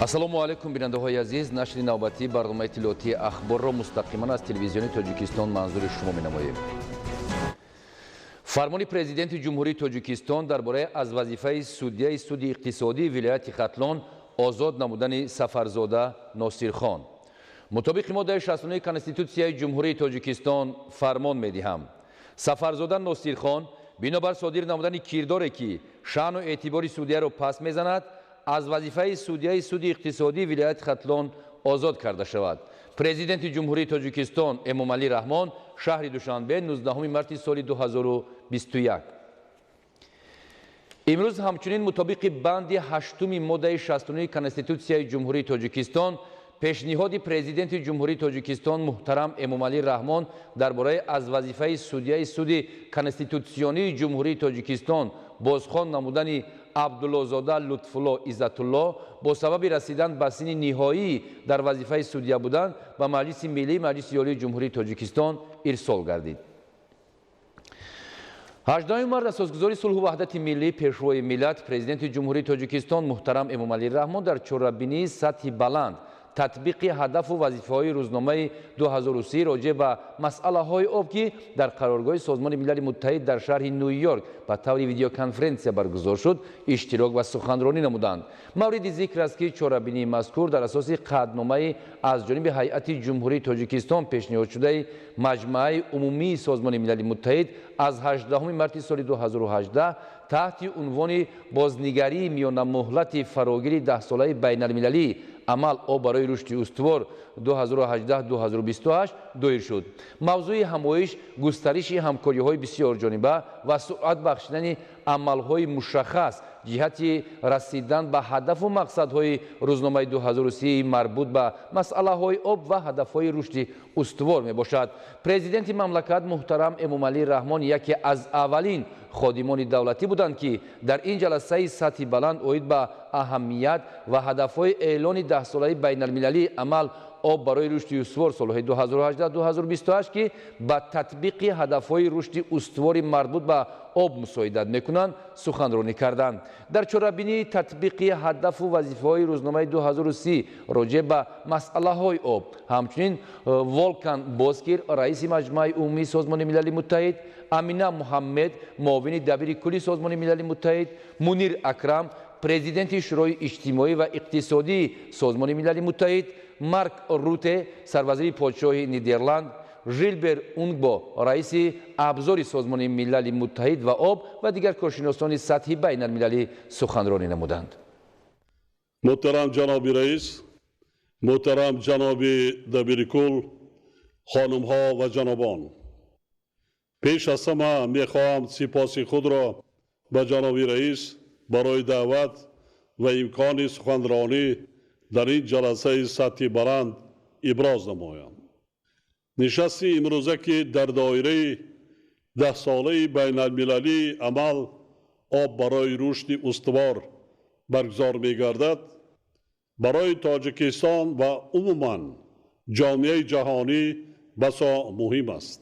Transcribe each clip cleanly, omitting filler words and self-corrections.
Ассалому алайкум, бинандаҳои азиз. Нашри навбатии барномаи иттилоотии Ахборро мустақиман аз Телевизиони Тоҷикистон манзури шумо менамоем. Фармони Президенти Ҷумҳурии Тоҷикистон дар бораи аз вазифаи судяи суди иқтисодии вилояти Хатлон озод намудани Сафарзода Носирхон. Мутобиқи моддаи 69 Конститутсияи Ҷумҳурии Тоҷикистон фармон медиҳам: Сафарзода Носирхон бинобар содир намудани кирдоре, ки шаъну эътибори судяро паст мезанад, аз вазифаи судяи суди иқтисодии вилояти Хатлон озод карда шавад. Президенти Ҷумҳурии Тоҷикистон Эмомалӣ Раҳмон, шаҳри Душанбе, 19 марти соли 2021. Имрӯз ҳамчунин мутобиқи банди ҳаштуми моддаи 69 Конститутсияи Ҷумҳурии Тоҷикистон пешниҳоди Президенти Ҷумҳурии Тоҷикистон муҳтарам Эмомалӣ Раҳмон дар бораи аз вазифаи судяи суди конститутсионии Ҷумҳурии Тоҷикистон бозхон намудани Абдуллозода Лутфулло Иззатулло бо сабаби расидан ба синни ниҳоӣ дар вазифаи судя будан ба Маҷлиси Миллии Маҷлиси Олии Ҷумҳурии Тоҷикистон ирсол гардид. 18 март асосгузори сулҳу ваҳдати миллӣ, Пешвои миллат, Президенти Ҷумҳурии Тоҷикистон муҳтарам Эмомалӣ Раҳмон дар чорабинии сатҳи баланд татбиқи ҳадафу вазифаҳои рӯзномаи 2030 роҷеъ ба масъалаҳои об, ки дар қароргоҳи Созмони Милали Муттаҳид дар шаҳри Ню-Йорк ба таври видеоконференсия баргузор шуд, иштирок ва суханронӣ намуданд. Мавриди зикр аст, ки чорабинии мазкур дар асоси қатъномаи аз ҷониби ҳайати Ҷумҳурии Тоҷикистон пешниҳодшудаи Маҷмааи Умумии Созмони Милали Муттаҳид аз 18 марти соли 2018 таҳти унвони бознигарии миёнамуҳлати фарогири даҳсолаи байналмилалии амал об барои рушди устувор 2018-2028 доир шуд. Мавзӯи ҳамоиш густариши ҳамкориҳои бисёрҷониба ва суръат бахшидани амалҳои мушаххас ҷиҳати расидан ба ҳадафу мақсадҳои рӯзномаи 2030 марбут ба масъалаҳои об ва ҳадафҳои рушди устувор мебошад. Президенти мамлакат муҳтарам Эмомалӣ Раҳмон яке аз аввалин ходимони давлатӣ буданд, ки дар ин ҷаласаи сатҳи баланд оид ба аҳамият ва ҳадафҳои эълони даҳсолаи байналмилалии амал об барои рушди устувор солҳои 2018-2028, ки ба татбиқи ҳадафҳои рушди устувори марбут ба об мусоидат мекунанд, суханронӣ карданд. Дар чорабинии татбиқи ҳадафу вазифаҳои рӯзномаи 2030 роҷеъ ба масъалаҳои об ҳамчунин Волкан Бозкир, раиси Маҷмааи Умумии Созмони Милали Муттаҳид, Амина Муҳаммед, муовини дабири кулли Созмони Милали Муттаҳид, Мунир Акрам, президенти Шӯрои иҷтимоӣ ва иқтисодии Созмони Милали Муттаҳид, Марк Руте, сарвазири Подшоҳи Нидерланд, Жилбер Унгбо, раиси абзори Созмони Милали Муттаҳид ва об ва дигар коршиносони сатҳи байналмилалӣ суханронӣ намуданд. Муҳтарам ҷаноби раис, муҳтарам ҷаноби дабирикул, хонумҳо ва ҷанобон, пеш аз ҳама мехоҳам сипоси худро ба ҷаноби раис барои даъват ва имкони суханронӣ дар ин ҷаласаи сатҳи баланд иброз намоям. Нишасти имрӯза, ки дар доираи даҳсолаи байналмилалии амал об барои рушди устувор баргузор мегардад, барои Тоҷикистон ва умуман ҷомеаи ҷаҳонӣ басо муҳим аст.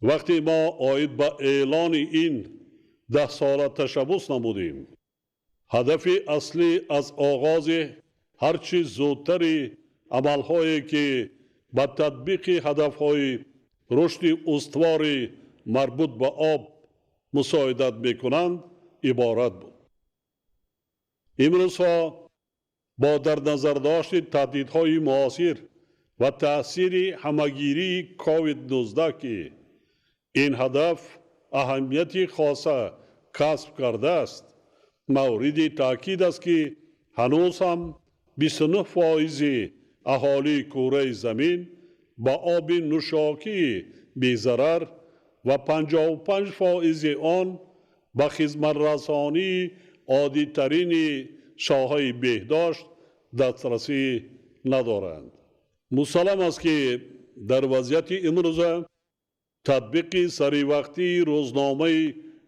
Вақте мо оид ба эълони ин даҳсола ташаббус намудем, ҳадафи аслӣ аз оғози ҳарчи зудтари амалҳое, ки ба татбиқи ҳадафҳои рушди устувори марбут ба об мусоидат мекунанд, иборат буд. Имрӯзҳо бо дар назардошти таҳдидҳои муосир ва таъсири ҳамагирии COVID-19, ки ин ҳадаф аҳамияти хоса касб кардааст, мавриди таъкид аст, ки ҳанӯз ҳам 29 фоизи аҳолии кураи замин ба оби нӯшокии безарар ва 55 фоизи он ба хизматрасонии оддитарини соҳаи беҳдошт дастрасӣ надоранд. Мусаллам аст, ки дар вазъияти имрӯза татбиқи саривақтии рӯзномаи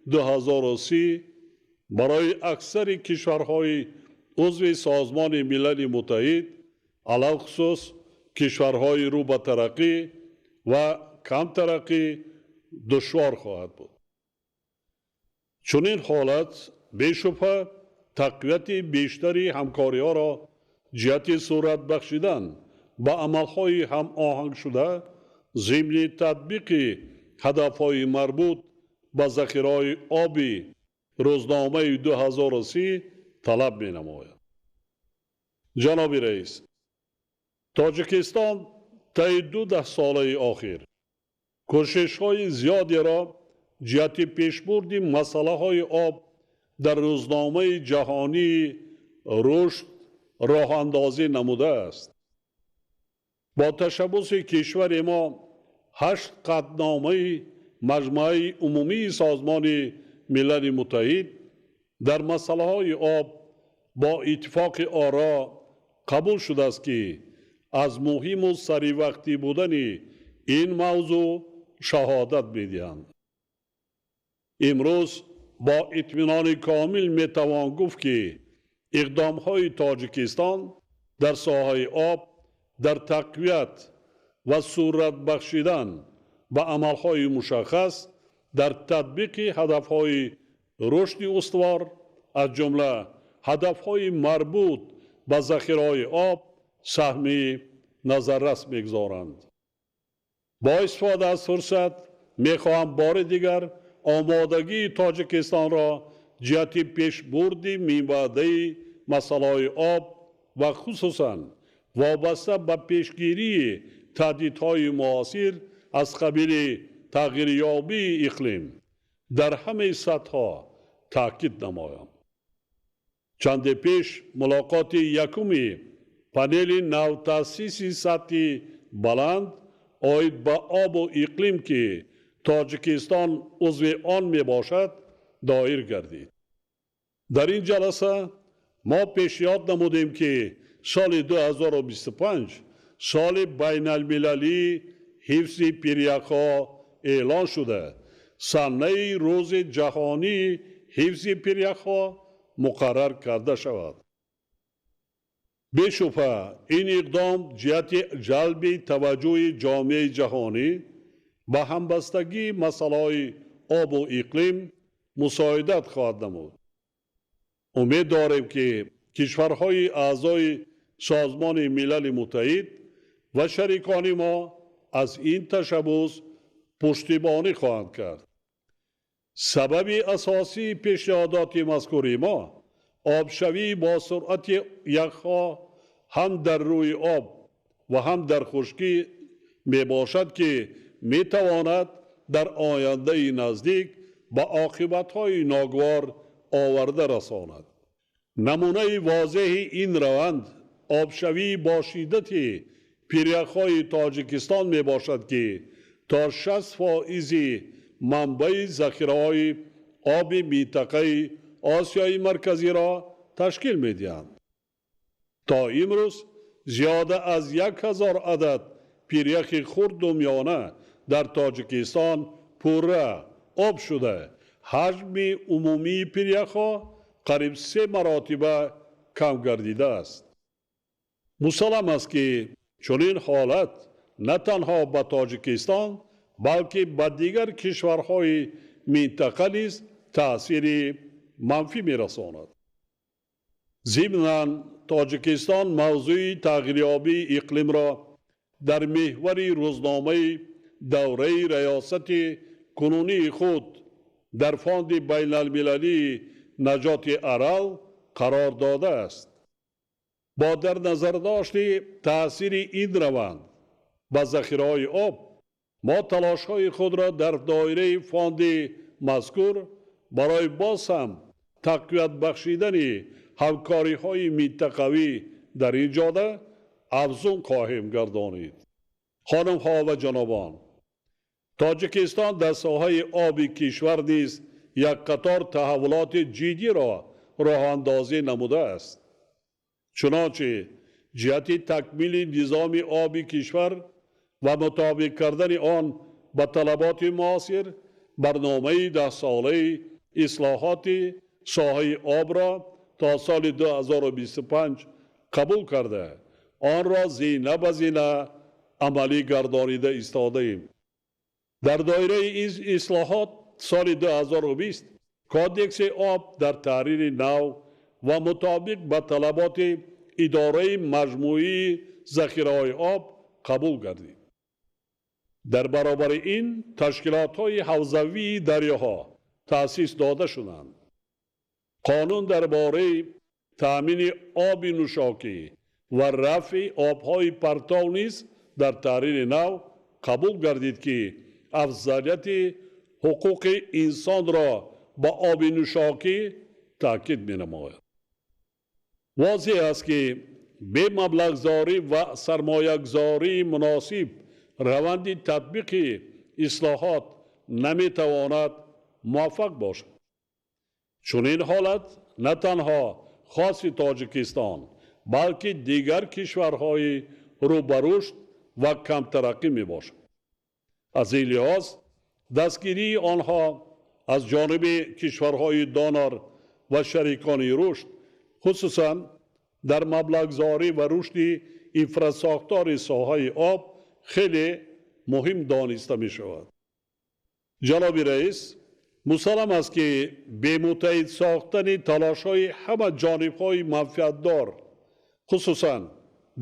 2030 барои аксари кишварҳои узви Созмони Милали Муттаҳид, алалхусус кишварҳои рӯ ба тараққӣ ва камтараққӣ, душвор хоҳад буд. Чунин ҳолат бешубҳа тақвияти бештари ҳамкориҳоро ҷиҳати сурат бахшидан ба амалҳои ҳамоҳангшуда зимни татбиқи ҳадафҳои марбут ба захираҳои оби рӯзномаи 2030 талаб менамояд. Ҷаноби раис, Тоҷикистон таи 2 даҳсолаи охир кӯшишҳои зиёдеро ҷиҳати пешбурди масъалаҳои об дар рӯзномаи ҷаҳонии рушд роҳандозӣ намудааст. Бо ташаббуси кишвари мо 8 қатъномаи Маҷмааи умумии Созмони Милали Муттаҳид дар масъалаҳои об бо иттифоқи оро қабул шудааст, ки аз муҳиму саривақтӣ будани ин мавзӯъ шаҳодат медиҳанд. Имрӯз бо итминони комил метавон гуфт, ки иқдомҳои Тоҷикистон дар соҳаи об дар тақвият ва сурат бахшидан ба амалҳои мушаххас дар татбиқи ҳадафҳои рушди устувор, аз ҷумла ҳадафҳои марбут ба захираҳои об саҳми назаррас мегузоранд. Бо истифода аз фурсат мехоҳам бори дигар омодагии Тоҷикистонро ҷиҳати пешбурди минбаъдаи масъалаҳои об ва хусусан вобаста ба пешгирии таҳдидҳои муосир аз қабили тағйирёбии иқлим дар ҳамаи сатҳҳо таъкид намоям. Чанде пеш мулоқоти якуми панели навтаъсиси сатҳи баланд оид ба обу иқлим, ки Тоҷикистон узви он мебошад, доир гардид. Дар ин ҷаласа мо пешниҳод намудем, ки соли 2025 соли байналмилалии ҳифзи пиряхҳо эълон шуда, санаи рӯзи ҷаҳонии ҳифзи пиряхҳо муқаррар карда шавад. Бешубҳа, ин иқдом ҷиҳати ҷалби таваҷҷӯҳи ҷомеаи ҷаҳонӣ ба ҳамбастагии масъалаҳои обу иқлим мусоидат хоҳад намуд. Умед дорем, ки кишварҳои аъзои Созмони Милали Муттаҳид ва шарикони мо аз ин ташаббус пуштибонӣ хоҳанд кард. Сабаби асосии пешниҳодоти мазкури мо обшавии бо суръати яхҳо ҳам дар рӯи об ва ҳам дар хушкӣ мебошад, ки метавонад дар ояндаи наздик ба оқибатҳои ногувор оварда расонад. Намунаи возеҳи ин раванд обшавии бо шиддати пиряхҳои Тоҷикистон мебошад, ки то 60% манбаи захираҳои оби минтақаи Осиёи Марказиро ташкил медиҳанд. То имрӯз зиёда аз 1000 адад пиряхи хурду миёна дар Тоҷикистон пурра об шуда, ҳаҷми умумии пиряхҳо қариб 3 маротиба кам гардидааст. Мусаллам аст, ки чунин ҳолат на танҳо ба Тоҷикистон, балки ба дигар кишварҳои минтақа низ таъсири манфӣ мерасонад. Зимнан Тоҷикистон мавзӯи тағйирёбии иқлимро дар меҳвари рӯзномаи давраи раёсати кунунии худ дар Фонди байналмилалии наҷоти Арал қарор додааст. Бо дар назардошти таъсири ин раванд ба захираҳои об, мо талошҳои худро дар доираи фонди мазкур барои боз ҳам тақвият бахшидани ҳамкориҳои минтақавӣ дар ин ҷода афзун хоҳем гардонид. Хонумҳо ва ҷанобон, Тоҷикистон дар соҳаи оби кишвар низ як қатор таҳаввулоти ҷиддиро роҳандозӣ намудааст. Чунончи ҷиҳати такмили низоми оби кишвар ва мутобиқ кардани он ба талаботи муосир барномаи даҳсолаи ислоҳоти соҳаи обро то соли 2025 қабул карда, онро зина ба зина амалӣ гардонида истодаем. Дар доираи ин ислоҳот соли 2020 Кодекси об дар таҳрири нав ва мутобиқ ба талаботи идораи маҷмӯии захираҳои об қабул гардид. Дар баробари ин ташкилотҳои ҳавзавии дарёҳо таъсис дода шуданд. Қонун дар бораи таъмини оби нӯшокӣ ва рафъи обҳои партов низ дар таҳрири нав қабул гардид, ки афзалияти ҳуқуқи инсонро ба оби нӯшокӣ таъкид менамояд. Возеҳ аст, ки бемаблағгузорӣ ва сармоягузории муносиб раванди татбиқи ислоҳот наметавонад муваффақ бошад. Чунин ҳолат на танҳо хоси Тоҷикистон, балки дигар кишварҳои рӯ ба рушд ва камтараққӣ мебошад. Аз ин лиҳоз дастгирии онҳо аз ҷониби кишварҳои донор ва шарикони рушд, хусусан дар маблағгузорӣ ва рушди инфрасохтори соҳаи об хеле муҳим дониста мешавад. Ҷаноби раис, мусаллам аст, ки бемуттаҳид сохтани талошҳои ҳама ҷонибҳои манфиатдор, хусусан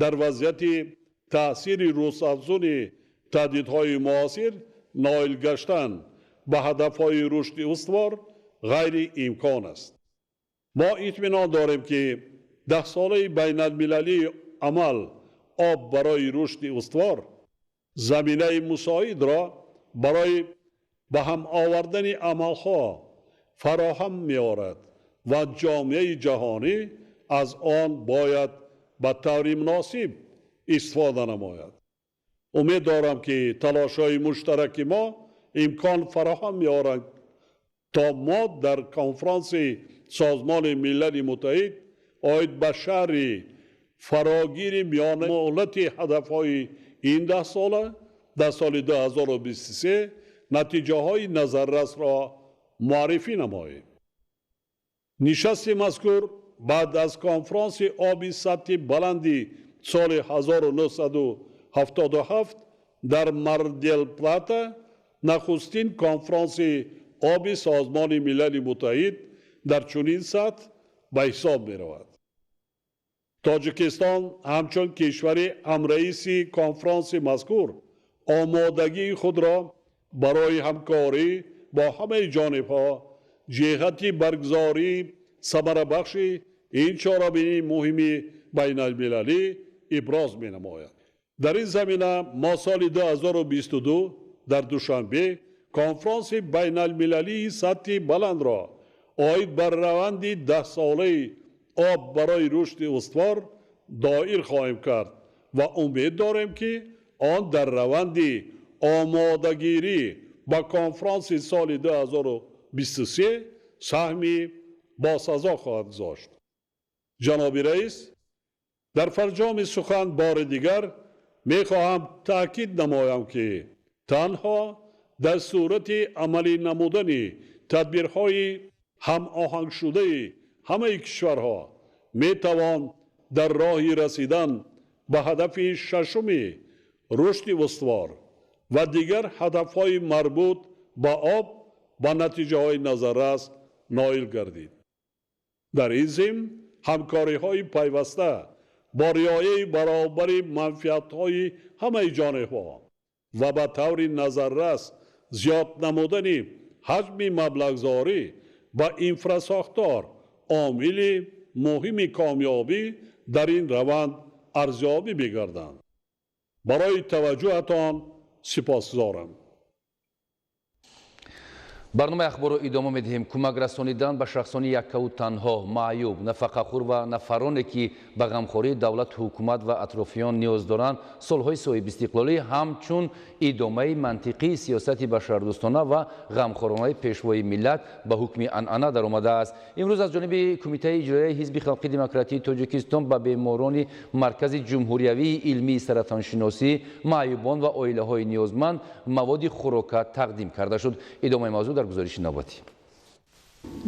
дар вазъияти таъсири рӯзафзуни таҳдидҳои муосир, ноил гаштан ба ҳадафҳои рушди устувор ғайриимкон аст. Мо итминон дорем, ки даҳсолаи байналмилалии амал об барои рушди устувор заминаи мусоидро барои ба ҳам овардани амалҳо фароҳам меорад ва ҷомеаи ҷаҳонӣ аз он бояд ба таври муносиб истифода намояд. Умед дорам, ки талошҳои муштараки мо имкон фароҳам меоранд, то мо дар конфронси Созмони Милали Муттаҳид оид ба шаҳри фарогири миёнамуҳлати ҳадафҳои ин даҳсола дар соли 2023 натиҷаҳои назаррасро муаррифӣ намоем. Нишасти мазкур баъд аз конфронси оби сатҳи баланди соли 1977 дар Мар-дел-Плата нахустин конфронси оби Созмони Милали Муттаҳид дар чунин сатҳ ба ҳисоб меравад. Тоҷикистон ҳамчун кишвари ҳамраиси конфронси мазкур омодагии худро барои ҳамкорӣ бо ҳамаи ҷонибҳо ҷиҳати баргузории самарабахши ин чорабинии муҳими байналмилалӣ иброз менамояд. Дар ин замина мо соли 2022 дар Душанбе конфронси байналмилалии сатҳи баландро оид бар раванди даҳсолаи об барои рушди устувор доир хоҳем кард ва умед дорем, ки он дар раванди омодагирӣ ба конфронси соли 2023 саҳми босазо хоҳад гузошт. Ҷаноби раис, дар фарҷоми сухан бори дигар мехоҳам таъкид намоям, ки танҳо дар сурати амалӣ намудани тадбирҳои ҳамоҳангшудаи ҳамаи кишварҳо метавон дар роҳи расидан ба ҳадафи шашуми рушди устувор ва дигар ҳадафҳои марбут ба об ба натиҷаҳои назаррас ноил гардид. Дар ин зимн ҳамкориҳои пайваста бо риояи баробари манфиатҳои ҳамаи ҷонибҳо ва ба таври назаррас зиёд намудани ҳаҷми маблағгузорӣ ба инфрасохтор омили муҳими комёбӣ дар ин раванд арзёбӣ мегарданд. Барои таваҷҷӯҳатон сипосгузорам. Барномаи ахборро идома медиҳем. Кӯмак расонидан ба шахсони яккаву танҳо, маъюб, нафақахӯр ва нафароне, ки ба ғамхории давлату ҳукумат ва атрофиён ниёз доранд, солҳои соҳибистиқлолӣ ҳамчун идомаи мантиқии сиёсати башардӯстона ва ғамхоронаи пешвои миллат ба ҳукми анъана даромадааст. Имрӯз аз ҷониби Кумитаи иҷроияи Ҳизби халқи демократии Тоҷикистон ба беморони Маркази ҷумҳуриявии илмии саратоншиносӣ, маъюбон ва оилаҳои ниёзманд маводи хӯрока тақдим карда шуд. Идомаи мавзӯъ дар гузориши навбатӣ.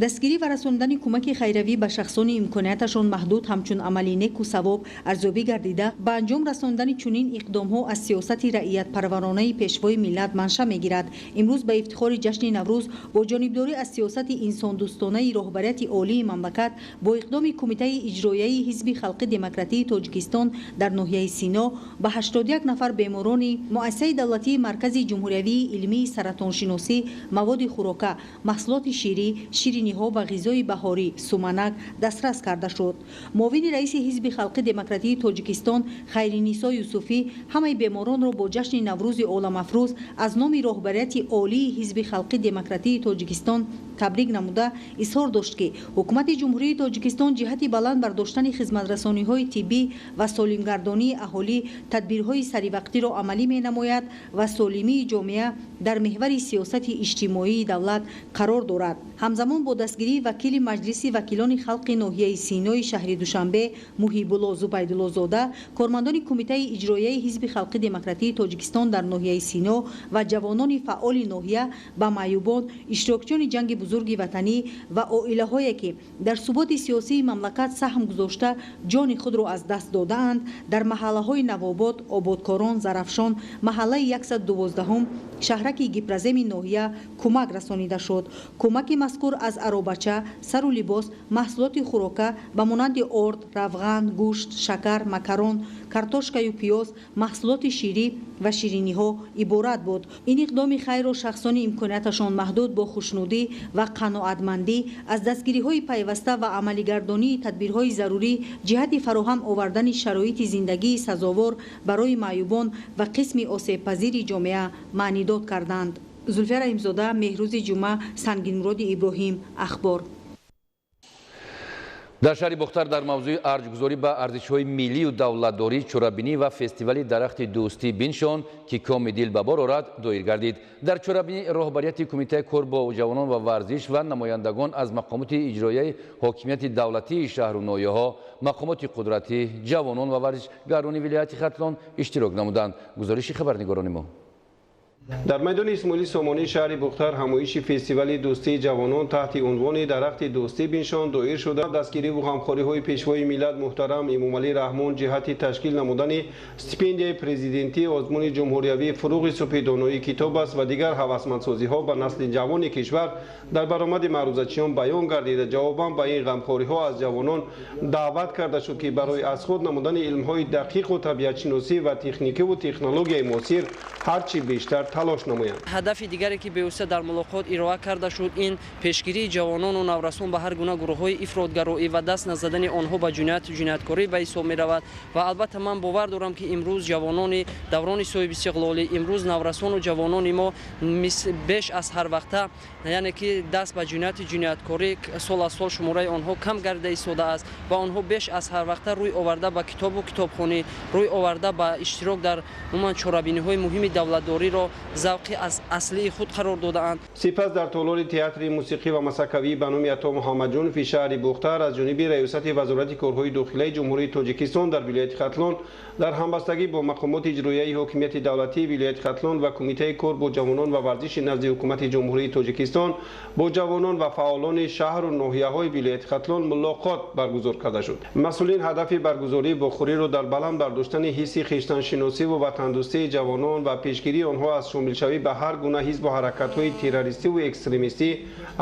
Дастгирӣ ва расондани кӯмаки хайравӣ ба шахсони имконияташон маҳдуд ҳамчун амали неку савоб арзёбӣ гардида, ба анҷом расондани чунин иқдомҳо аз сиёсати раиятпарваронаи Пешвои миллат манша мегирад. Имрӯз ба ифтихори ҷашни Наврӯз бо ҷонибдорӣ аз сиёсати инсондӯстонаи роҳбарияти олии мамлакат бо иқдоми Кумитаи иҷроияи Ҳизби Халқи Демократии Тоҷикистон дар ноҳияи Сино ба 81 нафар беморони Муассисаи давлатии Маркази ҷумҳуриявии илмии саратоншиносӣ маводи хӯрока, маҳсулоти ширӣ, шириниҳо ва ғизои баҳорӣ, суманак дастрас карда шуд. Муовини раиси Ҳизби Халқи Демократии Тоҷикистон Хайринисо Юсуфӣ ҳамаи беморонро бо ҷашни Наврӯзи оламафрӯз аз номи роҳбарияти олии Ҳизби Халқи Демократии Тоҷикистон табрик намуда, изҳор дошт, ки Ҳукумати Ҷумҳурии Тоҷикистон ҷиҳати баланд бардоштани хизматрасониҳои тиббӣ ва солимгардонии аҳолӣ тадбирҳои саривақтиро амалӣ менамояд ва солимии ҷомеа дар меҳвари сиёсати иҷтимоии давлат қарор дорад. Ҳамзамон бо дастгирии вакили Маҷлиси вакилони халқи ноҳияи Синои шаҳри Душанбе Муҳибулло Зубайдуллозода, кормандони Кумитаи иҷроияи Ҳизби Халқи Демократии Тоҷикистон дар ноҳияи Сино ва ҷавонони фаъоли ноҳия ба маъюбон, иштирокчиёни ҷанги Бузурги Ватанӣ ва оилаҳое, ки дар суботи сиёсии мамлакат саҳм гузошта, ҷони худро аз даст додаанд, дар маҳаллаҳои Навобод, Ободкорон, Зарафшон, маҳаллаи 112-ум, шаҳраки Гипроземи ноҳия кӯмак расонида шуд. Кӯмаки мазкур аз аробача, сару либос, маҳсулоти хӯрока ба монанди орд, равған, гӯшт, шакар, макарон, картошкаю пиёз, маҳсулоти ширӣ ва шириниҳо иборат буд. Ин иқдоми хайрро шахсони имконияташон маҳдуд бо хушнудӣ ва қаноатмандӣ аз дастгириҳои пайваста ва амалигардонии тадбирҳои зарурӣ ҷиҳати фароҳам овардани шароити зиндагии сазовор барои маъюбон ва қисми осебпазири ҷомеа маънидод карданд. Зулфия Раҳимзода, Меҳрӯзи Ҷумъа, Сангинмуроди Иброҳим, Ахбор. Дар шаҳри Бохтар дар мавзӯи арҷгузорӣ ба арзишҳои миллию давлатдорӣ чорабинӣ ва фестивали дарахти дӯстӣ биншон, ки коми дил ба бор орад, доир гардид. Дар чорабинӣ роҳбарияти Кумитаи кор бо ҷавонон ва варзиш ва намояндагон аз мақомоти иҷроияи ҳокимияти давлатии шаҳру ноҳияҳо, мақомоти қудратӣ, ҷавонон ва варзишгарони вилояти Хатлон иштирок намуданд. Гузориши хабарнигорони мо. Дар майдони Исмоили Сомонии шаҳри Бухтар ҳамоиши фестивали дӯстии ҷавонон таҳти унвони дарахти дӯстӣ биншон доир шуда, дастгириву ғамхориҳои Пешвои миллат муҳтарам Эмомалӣ Раҳмон ҷиҳати ташкил намудани стипендияи президентӣ, озмуни ҷумҳуриявии фуруғи субҳи доноии китоб аст ва дигар ҳавасмандсозиҳо ба насли ҷавони кишвар дар баромади маърузачиён баён гардида, ҷавобан ба ин ғамхориҳо аз ҷавонон даъват карда шуд, ки барои аз худ намудани илмҳои дақиқу табиатшиносӣ ва техникиву технологияи муосир ҳарчи бештар талош намоянд. Ҳадафи дигаре, ки бевосита дар мулоқот ироа карда шуд, ин пешгирии ҷавонону наврасон ба ҳар гуна гурӯҳҳои ифротгароӣ ва даст назадани онҳо ба ҷинояту ҷинояткорӣ ба ҳисоб меравад. Ва албатта ман бовар дорам, ки имрӯз ҷавонони даврони соҳибистиқлолӣ, имрӯз наврасону ҷавонони мо беш аз ҳар вақта, яъне ки даст ба ҷинояту ҷинояткорӣ сол аз сол шумораи онҳо кам гардида истодааст ва онҳо беш аз ҳар вақта рӯй оварда ба китобу китобхонӣ, рӯй оварда ба иштирок дар умуман чорабиниҳои муҳими давлатдориро завқи аз аслии худ қарор додаанд. Сипас дар толори театри мусиқӣ ва масакавӣ ба номи Ато Муҳаммадҷонови шаҳри Бухтар аз ҷониби Раёсати Вазорати корҳои дохилаи Ҷумҳурии Тоҷикистон дар вилояти Хатлон дар ҳамбастагӣ бо мақомоти иҷроияи ҳокимияти давлатии вилояти Хатлон ва Кумитаи кор бо ҷавонон ва варзиши назди Ҳукумати Ҷумҳурии Тоҷикистон бо ҷавонон ва фаъолони шаҳру ноҳияҳои вилояти Хатлон мулоқот баргузор карда шуд. Масъулин ҳадафи баргузории бохӯриро дар баланд бардоштани ҳисси хештаншиносиву ватандӯстии ҷавонон ва пешгирии онҳо аз шомилшавӣ ба ҳар гуна ҳизбу ҳаракатҳои террористиву экстремистӣ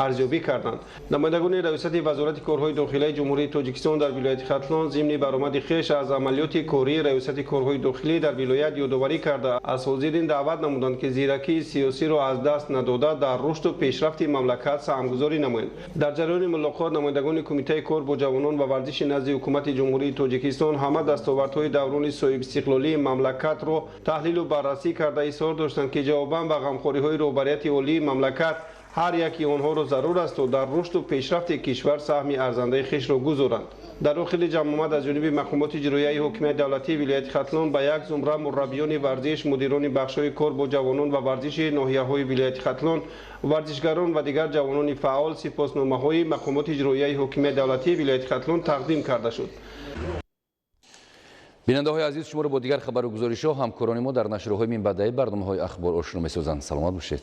арзёбӣ карданд. Намояндагони Раёсати Вазорати корҳои дохилаи Ҷумҳурии Тоҷикистон дар вилояти Хатлон зимни баромади хеш аз амалиёти кории Раёсати корҳои дохилӣ дар вилоят ёдоварӣ карда, аз ҳозирин даъват намуданд, ки зиракии сиёсиро аз даст надода, дар рушду пешрафти мамлакат саҳмгузорӣ намоянд. Дар ҷараёни мулоқот намояндагони Кумитаи кор бо ҷавонон ва варзиши назди Ҳукумати Ҷумҳурии Тоҷикистон ҳама дастовардҳои даврони соҳибистиқлолии мамлакатро таҳлилу баррасӣ карда, изҳор доштанд, ки ҷавобан ба ғамхориҳои роҳбарияти олии мамлакат ҳар яки онҳоро зарур аст, то дар рушду пешрафти кишвар саҳми арзандаи хешро гузоранд. Дар охири ҷамъомад аз ҷониби мақомоти иҷроияи ҳокимияти давлатии вилояти Хатлон ба як зумра мураббиёни варзиш, мудирони бахшҳои кор бо ҷавонон ва варзиши ноҳияҳои вилояти Хатлон, варзишгарон ва дигар ҷавонони фаъол сипосномаҳои мақомоти иҷроияи ҳокимияти давлатии вилояти Хатлон тақдим карда шуд. Бинандаҳои азиз, шуморо бо дигар хабару гузоришҳо ҳамкорони мо дар нашрҳои минбаъдаи барномаҳои Ахбор ошно месозанд. Саломат бошед.